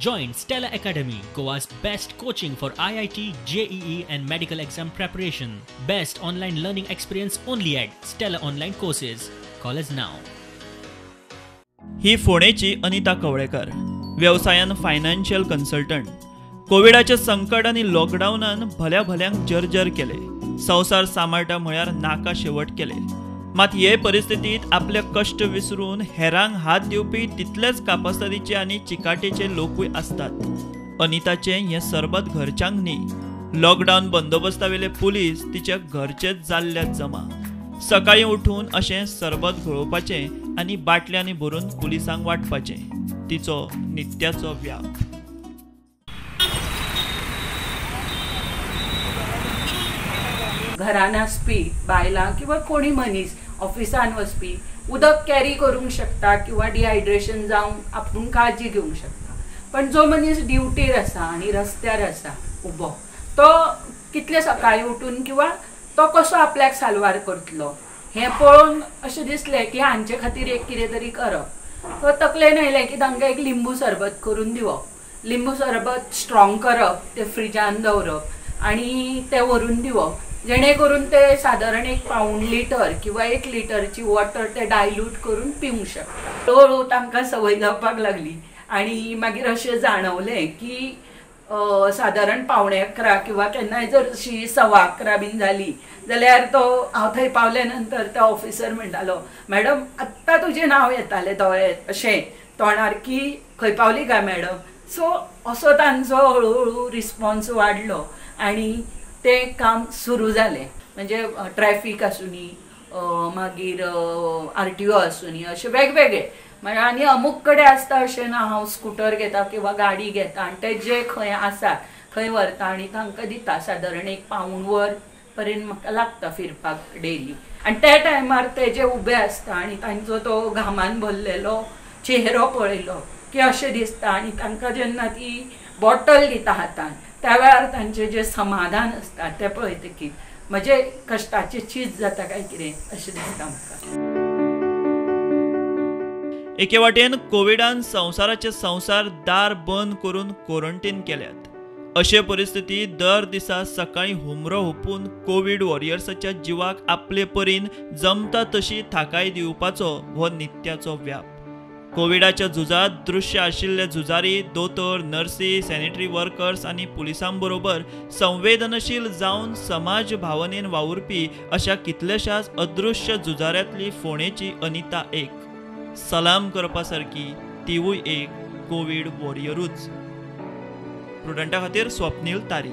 Join Stella Academy, Goa's best coaching for IIT, JEE and medical exam preparation. Best online learning experience only at Stella Online Courses. Call us now. He फोंडेची Anita Kavlekar, वेवसायान financial consultant. कोविडाचे संकट आनी लॉकडावनान भल्या भल्यांक जर्जर केले, संवसार सांबाळटा म्हळ्यार नाका शेवट केले. मात हे परिस्थितीत आपले कश्ट विसरून हेरांक हात दिवपी तितलेच कापस्तादीचे आनी चिकाटेचे लोकूय आसतात. अनिताचें हें सरबत घरच्यांक न्ही, लॉकडावन बंदोबस्तावेले पुलीस तिच्या घरचेच जाल्ल्या जमा. सकाळीं उठून अशें सरबत घोळोवपाचें आनी बाटल्यांनी भरून पुलिसांक वांटपाचें तिचो नित्याचो व्याप. घरान आसपी बायलां किंवा कोणी मनीस ऑफिसान वचपी उदक कॅरी करूंक शकता किंवा डिहायड्रेशन जावंक आपूण काळजी घेवंक शकता. पण जो मनीस ड्युटीर आसा आनी रस्त्यार आसा उबो, तो कितले सकाळीं उठून किंवा तो कसो आपल्याक साल्वार करतलो हें पळोवन अशें दिसलें की हांचे खातीर एक कितें तरी करप. तो तकलेन आयलें की तांकां एक लिंबू सरबत करून दिवप, लिंबू सरबत स्ट्रॉंग करप, तें फ्रिजान दवरप आनी तें व्हरून दिवप, जेणे करून ते सादारण एक पाऊण लिटर किंवा 1 लिटरची वॉटर ते डायल्यूट करून पिवंक शकता. हळूहळू तांकां संवय जावपाक लागली आनी मागीर अशें जाणवलें की सादारण 10:45 किंवा केन्नाय जर अशी 11:15 बीन जाली जाल्यार तो हांव थंय पावल्या नंतर तो ऑफिसर म्हणटालो, मॅडम आत्तां तुजें नांव येतालें दोळे अशें तोंडार की खंय पावली काय मॅडम. सो असो तांचो हळूहळू रिस्पॉन्स वाडलो आनी तें काम सुरू जालें. म्हणजे ट्रॅफीक आसूनी, मागीर RTO आसूनी, अशे वेगवेगळे. म्हणजे आनी अमूक कडेन आसता अशें ना, हांव स्कुटर घेता किंवा गाडी घेता आनी ते जे खंय आसात थंय व्हरता आनी तांकां दिता. सादारण एक पाऊण वर पर्यंत म्हाका लागता फिरपाक डेली. आनी त्या टायमार ते जे उबे आसता आनी तांचो तो घामान भरलेलो चेहरो पळयलो की अशें दिसता. आनी तांकां जेन्ना ती बॉटल दिता हातान त्या वेळार तांचें जें समाधान आसता तें पळयतकीर म्हजे कश्टाचें चीज जाता काय कितें अशें दिसता म्हाका. एके वाटेन कोविडान संवसाराचे संवसार दार बंद करून क्वॉरंटीन केल्यात. अशे परिस्थितीत दर दिसा सकाळीं हुमरो हुपून कोवीड वॉरियर्साच्या जिवाक आपले परीन जमता तशी थाकाय दिवपाचो हो नित्याचो व्याप. कोविडाच्या झुजात दृश्य आशिल्ले झुजारी, दोतोर, नर्सी, सॅनिटरी वर्कर्स आनी पुलिसां बरोबर संवेदनशील जावन समाज भावनेन वावुरपी अशा कितल्याशाच अदृश्य झुजाऱ्यांतली फोंडेची अनिता एक. सलाम करपा सारकी तिवूय एक कोवीड वॉरियरूच. प्रुडंटा खातीर स्वप्नील तारी.